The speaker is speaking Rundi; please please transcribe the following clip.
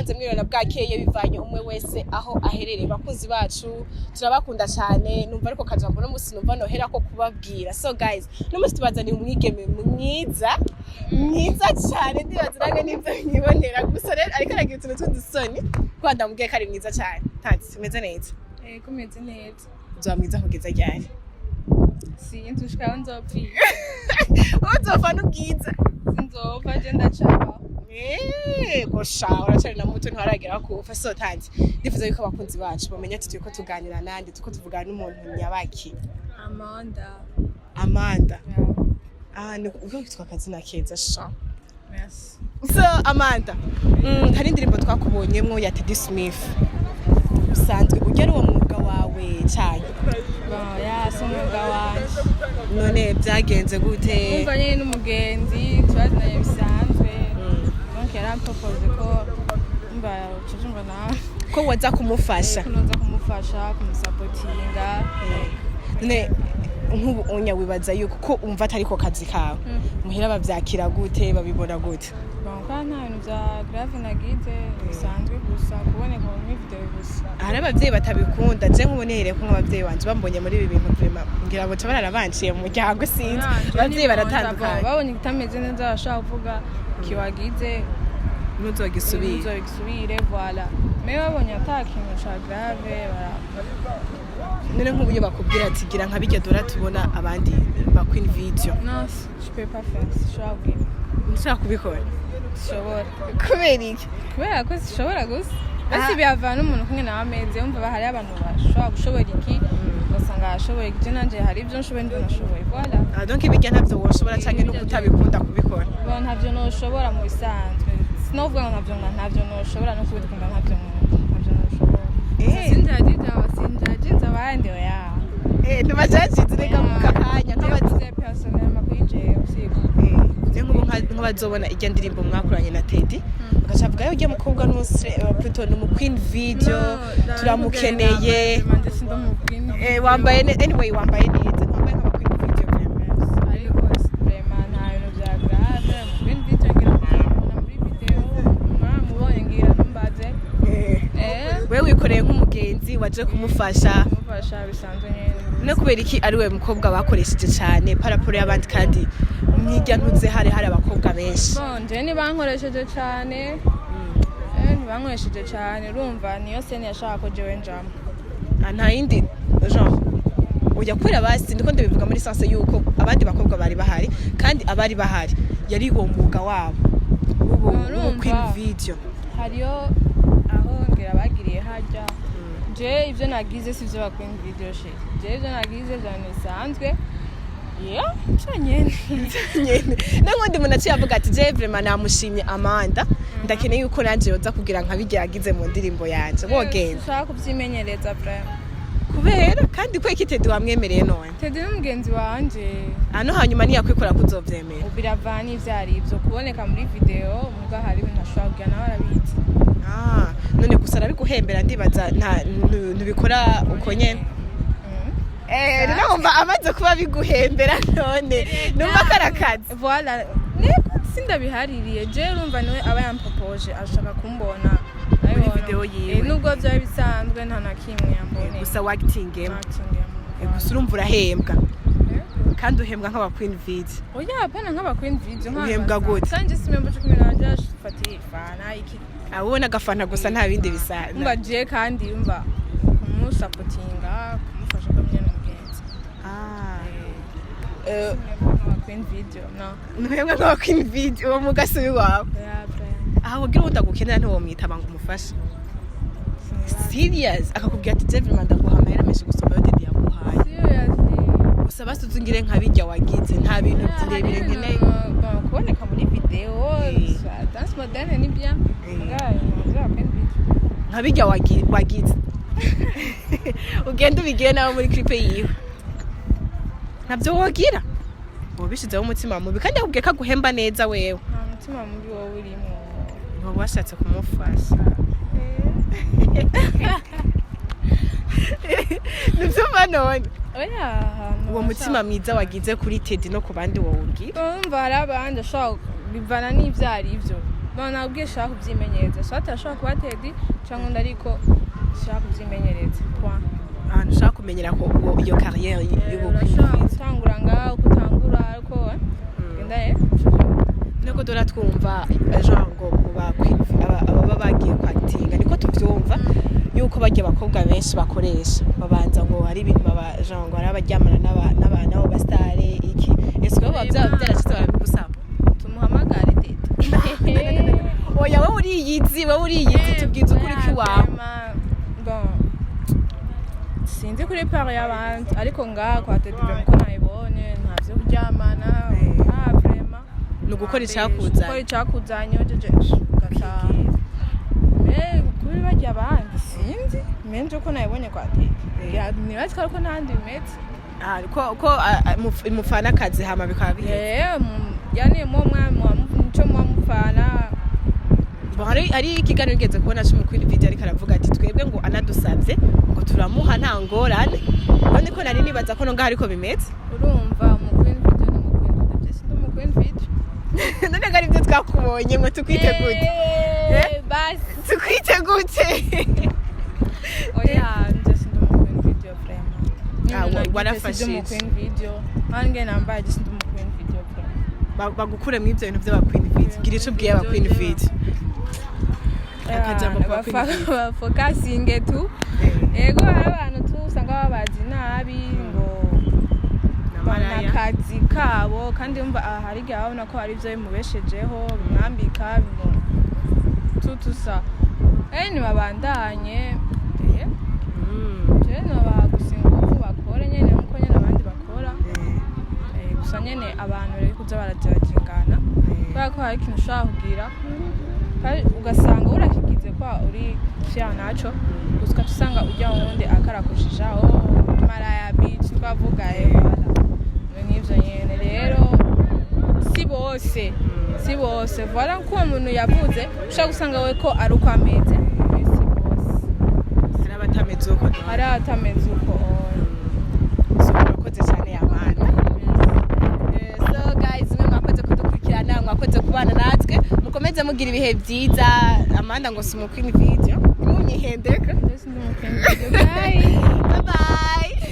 Ndibaza mwiriwe na bwakeye, bivanye umwe wese aho aherereye. Bakunzi bacu, turabakunda cyane. Numva ariko kajambo no musi numva nohera ko kubabwira. So guys, no musi tubazaniye umwigeme mwiza mwiza cyane. Ndibaza nange nivyo nkibonera gusa. Rero ariko aragira utuntu tw'udusoni kuko ndamubwiye ko ari mwiza cyane. Tanzi, umeze neza? Ego, meze neza. Uzoba mwiza kugeza ryari? Sinzi, ushika aho nzopfira. Uzopfa n'ubwiza? Sinzopfa, je ndacaba. Yego sha, uracari na muto, ntiwaragera kufa. So tanzi, ndifuza yuko abakunzi bacu bamenya ati turiko tuganira nande, turiko tuvugana n'umuntu nyabaki? Amanda. Amanda? Yeah. Ah, ni uko kitwa akazina keza sha. Merci. So Amanda, hari indirimbo twakubonyemwo ya Teddy Smith. Usanzwe ugera uwo mwuga wawe cyane? Bon, ya, si umwuga wanje. None byagenze gute? Umva nyene n'umugenzi, turazinanye bisanzwe. Donc yaramproposer ko umva ucujumva nawe ko waza kumufasha. Ko noza kumufasha, kumusapotinga. None nk'ubu unya wibaza yuko ko umva atari ko kazi kawe, muhira bavyakira gute? Babibona gute? Bon, kwa nta bintu vya grave nagize, bisanzwe gusa kuboneka muri video gusa. Hari abavyeyi batabikunda. Je nk'ubu nihereye ko nk'abavyeyi banje bambonye muri ibi bintu, vraiment ngira boca bararabanciye mu muryango, sinzi. Abavyeyi baratandukanye. Babonye kitameze neza bashobora kuvuga kiwagize ntuzogisubire. Ntuzogisubire, voilà. Mais babonye ata kintu ca grave bara. None nk'ubu iyo bakubwira ati gira nka bijya dora tubona abandi ba queen video? Non, je peux pas faire, sinshobora kugira. Ntushobora kubikora? Sinshobora. Kubera iki? Kubera ko sinshobora gusa basi biravana n'umuntu kumwe nawe ameze. Wumva hariho abantu bashobora gushobora iki, ugasanga arashoboye iki. Je nanje hari ibyo nshoboye n'ibyo nashoboye, voilà. Ah, donc ibijya ntabyo woshobora canke no kutabikunda kubikora? Bon, ntavyo noshobora mu bisanzwe. Sinovuga ngo ntavyo noshobora, no kubikunda ntavyo nkunda, ntavyo noshobora. Sinjajinze abandi, oya. Eh, ntibajajinze, reka mu kakanya nk'abazi. Nkabaze personnellement kuri jewe siko. Eh, nk'ubu nk'abazobona irya ndirimbo mwakoranye na Teddy, bagaca bavuga yo urya mukobwa n'umusore, plutôt ni umu queen video, turamukeneye. Eh, wambaye anyway wambaye neza, wambaye nk'aba queen video vraiment. Ariko vraiment nta bintu vya grave muri video. Ngira mubona muri video, mwaramubonye, ngira ntumbaze. Eh, wewe wikoreye nk'umugenzi waje kumufasha. Kumufasha bisanzwe nyene. No kubera iki ari we mukobwa bakoresheje cyane par rapport y'abandi, kandi mwirya ntuze hari abakobwa benshi? Bon, je ntibankoresheje cane. Ntibankoresheje cane, urumva niyo scène yashaka ko jewe njamwo. Ah, nta yindi genre oya, kubera basi ndiko ndabivuga muri sens yuko abandi bakobwa bari bahari, kandi abari bahari yari uwo mwuga wabo ubu. Urumva. Queen video. Hariyo aho ngira bagiriye harya. Je ivyo nagize sivyo ba queen video she. Je ivyo nagize vyane bisanzwe, yeah, co nyene. Nyene n'ubundi umuntu aciye avuga ati je vraiment namushimye Amanda, ndakeneye yuko nanje yoza kugira nka bijya yagize mu ndirimbo yanje, wogenda? Ushaka kuvyimenyereza vraiment. Kubera kandi ko iki Teddy wamwemereye none? Teddy n'umugenzi wanje. Ano hanyuma niyakwikora kuzovyemera? Ubu biravana n'ivyo ari ivyo kuboneka muri video, muga hari ibintu ashobora kugira nawe arabizi. Ah, none gusa arabiguhembera? Ndibaza ntubikora uko nyene. Eh, numva amaze kuba biguhembera, none numva ko ari akazi. Voilà, niko sindabihaririye je. Urumva niwe aba yampropoje, ashaka kumbona. Muri Abibona. video yiwe. Eh, nubwo byaba bisanzwe, nta na kimwe yamboneye. Gusa wagitingemo. Acting. Gusa urumva urahembwa, kandi uhembwa nk'aba queen video? Oya, hapana nk'aba queen video. Uhembwa gute? Kanje simembo cyo kumena byafatiye ifana iki. Abona agafanta gusa, nta bindi bisa. Umva je kandi umva kumusapotinga, kumufasha ko nyene umugenzi. Ah. Simembo nk'aba queen video, no. Ntuhembwa nk'aba queen video, uwo mugasubi wawe? Oya, vraiment. Aha kugira uwo utagukenera ntiwomwitaba ngo umufashe? Serious, akakubwira ati je vraiment ndaguha amahera menshi gusumba ayo Teddy yaguhaye. Seriously. Gusa basi uzungire nka bijya wagize, nta bintu birebire nkeneye. Bon, kuboneka muri video, danse moderne ni bien. Ngayo nzo queen video. Nka bijya wagize, ugenda ubigire nawe muri clip yiwe, ntabyo wogira wobishizeho umutima mubi, kandi akubwiye ko aguhemba neza wewe? Nta mutima mubi wowe urimo. Ntiwaba washatse kumufasha? Ntibyumva none? Oya, ahantu. Uwo mutima mwiza wagize kuri Teddy no ku bandi wowugira? Urumva hari abandi ashobora bivana n'ibyo ari byo. Bon, nabwiye shaka kubyimenyereza, soit arashobora kuba Teddy cyangwa undi, ariko shaka kubyimenyereza, point. Ahantu ushaka kumenyera ko iyo carrière y'ubu Urashobora gutangura ngaho, kutangura, ariko genda Nubwo dora twumva genre ngo mu ba queen, ababa bagiye kwakitinga, niko tuvyumva yuko barya abakobwa benshi bakoresha babanza ngo hari ibintu baba genre ngo hari abaryamana n'aba basitare iki. Ese wowe byaba byarashitse barabigusaba? Tumuhamagare Teddy. Oya, wowe uriyizi, wowe uriyizi, tubwize ukuri kw'iwawe. Bon, sinzi kuri part y'abandi, ariko ngaha kwa Teddy ko nayibonye nta vyo kuryamana. Ah, vraiment. Ni ugukora gukora icakuzanye. Icakuzanye, ujeje ugataha. Kuri barya abandi sinzi, menje ko nayibonye kwa Teddy. Nibazi ko ariko n'ahandi bimeze. Ah, ko mufana akazi hama bikaba biheze. Yani muco muba mupfana. Bon, hari ikiganiro nigeze kubona c'umu queen video, ariko aravuga ati twebwe ngo anadusavye ngo turamuha nta ngorane. None ko nari nibaza ko no ngaho ariko bimeze. Urumva, umu queen video ni umu queen video, je sindi umu queen video. None ngo aribyo twakubonye, ngo tukwite gute? Basi. Tukwite gute? Oya, nje sindi umu queen video vraiment. Ah, warafashije. Sindi umu queen video hange nambaye, je sindi umu queen video vraiment. Bagukure mu ivyo bintu vy'aba queen video. Gira ico ubwiye aba queen video, akajambo ku ba queen video. Bafokasinge tu. Ego, hari abantu tu usanga babazi nabi ngo Namaraya. Akazi kabo kandi umva, aha hari igihe babona ko hari ibyo bimubeshejeho, bimwambika, tutusa ntibabandanye. Jewe nobaha gusa ingufu bakore nyene nkuko nyene abandi bakora. Gusa nyene abantu rero kuza barajajingana, kubera ko hari ikintu ushobora kugira kandi ugasanga urakigize kwa uri fier naco, gusa ugaca usanga ujya wundi akarakushija: "Oh, maraya, bitch." Twavuga voilà, nk'ivyo nyene. Rero si bose, si bose. Voilà, ko uwo muntu yavuze ushobora gusanga we ko ari uko ameze, mais si bose. Hari abatameze uko. Hari abatameze uko. So, murakoze cyane, Amanda. So guys, mwe mwakoze kudukurikirana, mwakoze kubana natwe, mukomeze mugira ibihe byiza. Amanda ngo si umu queen video, ntimunyihendeke. Ndetse ndi umu queen video. Bye. Bye bye.